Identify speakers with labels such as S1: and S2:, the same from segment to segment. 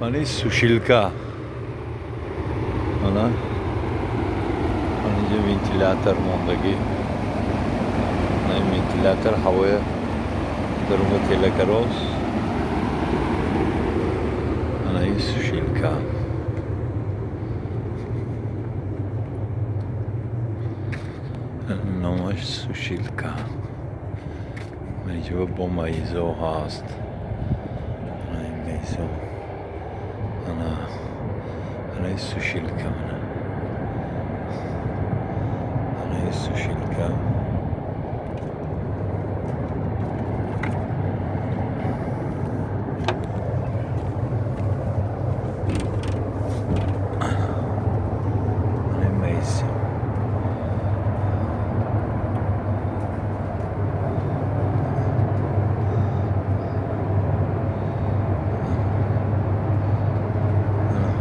S1: Мана сушилка. Мана инҷа вентилятор мондагӣ. Мана ин вентилятор ҳавоя даруна тела кароз. Мана ин сушилка. Номаш сушилка. Инҷа бо маизо ҳаст. Мана ин мезо. Мана ин сушилка мана. Мана ин сушилка. Мана ин мезо.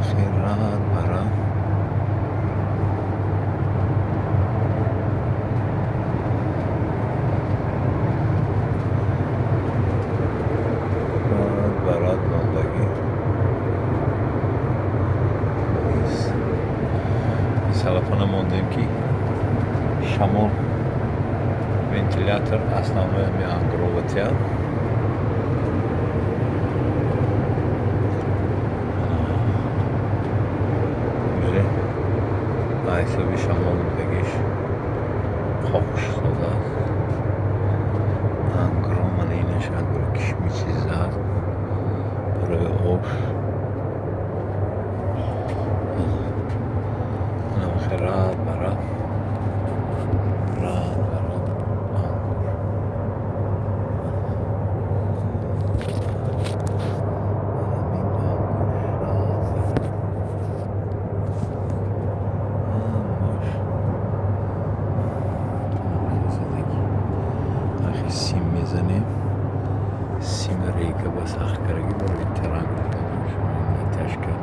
S1: Хеле рад барад мондагӣ. Салафона мондем, ки шамол, вентилятор основной ҳами ангурова тиҳад. Уже ҳисоби шамол будагиш қоқш шудааст. Ангурро, мана инаш ангури кишмиши зард барои ош. Рад барад, рад барад ангур. Ҳамин ангур рад барад. Ҳамаш ахи сим мезанем. Сим рейка ба сахт кардаги барои таранг. Ниташка.